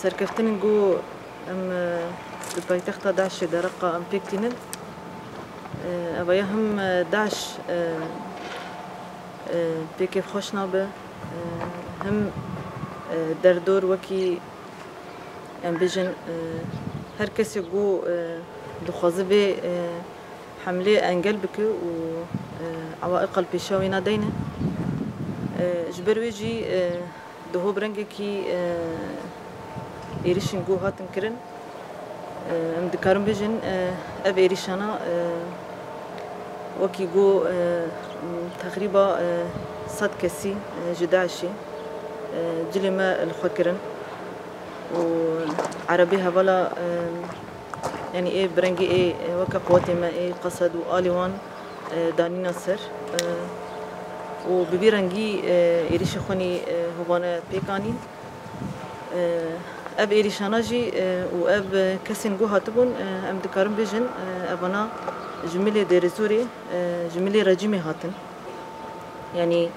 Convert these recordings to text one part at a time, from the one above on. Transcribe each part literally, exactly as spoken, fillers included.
Serkeftinên ku em, e, di paytexta DAIŞê de Reqa em pêk tînin, e, ev ya him, e, DAIŞ, e, e, pê kêfxweş nabe, e, him, e, derdor wekî, em bêjin, e, her kesê ku, e, dixwaze vê, e, hemlê engel bike û, e, ewaiqal pêşiya wê nadeyne. E, ji ber wê jî, e, di hov rengekî, e, êrişên ku hatin kirin, e, em dikarin bêjin, e, ev êrişana, e, wekî ku, e, texrîba, e, sed kesî, e, ji DAIŞê, e, cilê me li xwe kirin û erebê hevala, e, yanî ê bi rengî ê, e, weke quwetê me ê qesed û alê wan, e, danîna ser, e, û bi vî rengî, e, êrişê xwe nî, e, hovane pêk anîn. E, ev êrişana jî, e, û ev kesên ku hatibûn, e, em dikarin bêjin, e, evana ji milê Dêrezorê, e, ji milê rejîmê hatin. Yanî,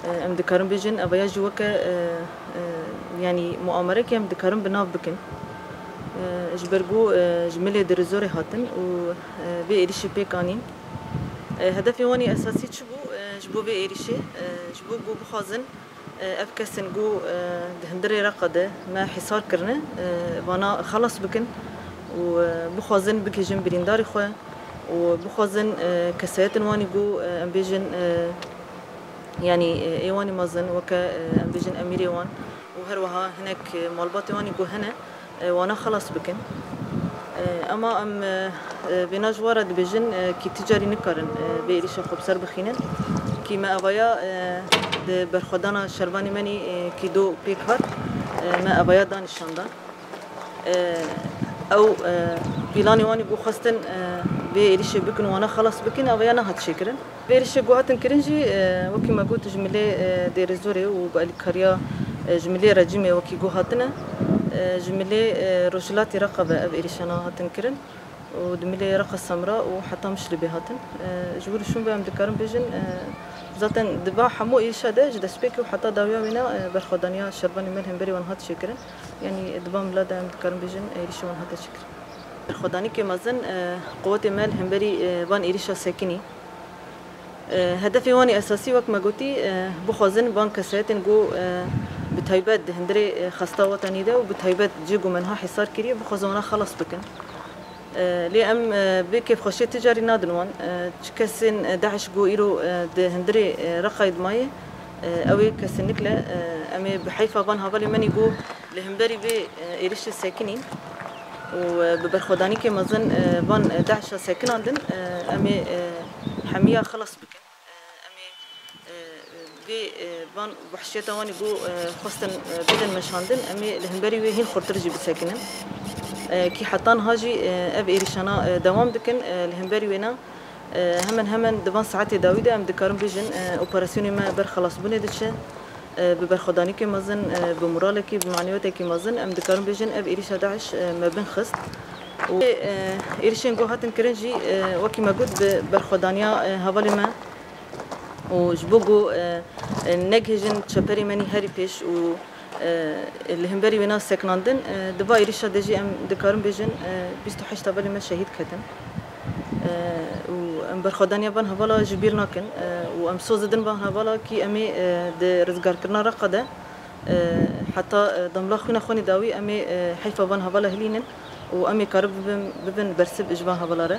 e, em dikarin bêjin, ev ya jî weke, e, e, yanî muamerekê em dikarin bi nav bikin. E, ji ber ku, e, ji milê Dêrezorê hatin û, e, vê êrişê pêk anîn. E, hedefê wan ê esasî çi bû, e, ji bo vê êrişê? E, ji bo ku bixwazin, e, ev kesên ku, e, di hundirê Reqa de me hîsar kirine, e, vana xelas bikin û, e, bixwazin bigihîjin birîndarê xwe û bixwazin, e, kesayetên wan ê ku, e, em bêjin, e, yanî, e, ê wan ê mezin weke, e, em bêjin emîrê wan û her wiha hinek, e, malbatê wan ê ku hene, e, wana xelas bikin. E, ema em, e, e, vêna ji we re dibêjin, e, kî ti carî nikarin, e, vê êrişa xwe bi ser bixînin. Kî me evaya, e, di berxwedana şervanê me nî, e, kî do pêk hat, e, me evaya danîşanda. E, ew, e, pîlanê wan ê ku xwestin, e, vê êrişê bikin û wana xelas bikin, evaya nehat çêkirin. Vê êrişê ku hatin kirin jî, e, wekî me got, ji milê, e, Dêrezorê û bi alîkariya, e, ji milê rejîmê wekî ku hatine, e, ji milê, e, rojhilatê Reqa ve ev êrişana hatin kirin û di milê Reqa Semra û heta Mişlibê hatin. E, ji wir û şûn ve em dikarin bêjin, e, zaten di va hemû êrişa de ji destpêkê û heta dawiya wêna, e, berxwedaniya şervanê me li hemberî wan hat çêkirin. Yanî di van bila de em dikarin bêjin, êrişê wan hate çêkirin. Berxwedanîkê mezin, e, quwetê me li hemberî, e, van êrişa sekinî. E, hedefê wan ê esasî, wek me gotî, e, bixwazin van kesayetên ku, e, bi taybet di hundirê, e, xesta wetanî de û bi taybet cihê ku me niha hîsar kiriye, bixwazin wana xelas bikin. E, lê em, e, vê kêfxweşiyê ti carî nadin wan. E, çi kesên, e, DAIŞ ku îro, e, di hundirê, e, Reqayê dimayê, e, ew ê kesinlikle, e, em ê bi heyfa van hevalê me nî ku li hemberî vê, e, êrişê sekinîn û, e, bi berxwedanîkê mezin, e, van, e, DAIŞa sekinandin, e, em ê, e, hemiya xilas bikin. E, em ê, e, vê, e, van wehşiyeta wan ê ku, e, xwestin, e, bidin meşandin, em ê li hemberî wê hîn xurtir jî bisekinin. E, kî heta niha jî, e, ev êrişana, e, dewam dikin. E, li hemberî wêna, e, hemen hemen di van saetê dawî de em dikarin bêjin, e, operasyonê me ber xelasbûnê diçe. E, bi berxwedanîkê mezin, e, bi moralekî, bi manewetekî mezin, em dikarin bêjin ev êrişa DAIŞ, e, me bin xist. Û, e, êrişên ku hatin kirin jî, e, wekî me got, bi berxwedaniya, e, hevalê me û ji bo ku, e, e, negihêjin çeperê me nî herî pêş û, e, li hemberî wêna sekinandin, e, di va êrişa de jî em dikarin bêjin, e, bîst û heşt hevalê me şehîd ketin. E, û em berxwedaniya van hevala ji bîr nakin, e, û em soz didin van hevala kî em ê, e, di rizgarkirina Reqa de, e, heta, e, damla xwîna xwe nî dawî em ê, e, heyfa van hevala hilînin û em ê karibin bibin, bibin bersib ji van hevala re.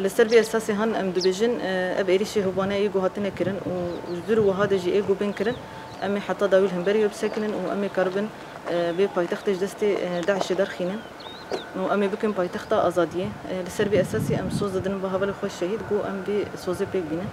Li ser vê esasê han em dibêjin, e, ev êrişê hovane yê ku hatine kirin û ji dûr û wiha de jî ê ku bên kirin, em ê heta dawî li hemberî wê bisekinin û em ê karibin, e, vê paytextê ji destê, e, DAIŞê derxînin û em ê bikin paytexta azadiyê. E, li ser vê esasî em soz didin va hevalê xwe şehîd ku em vê sozê pêk bînin.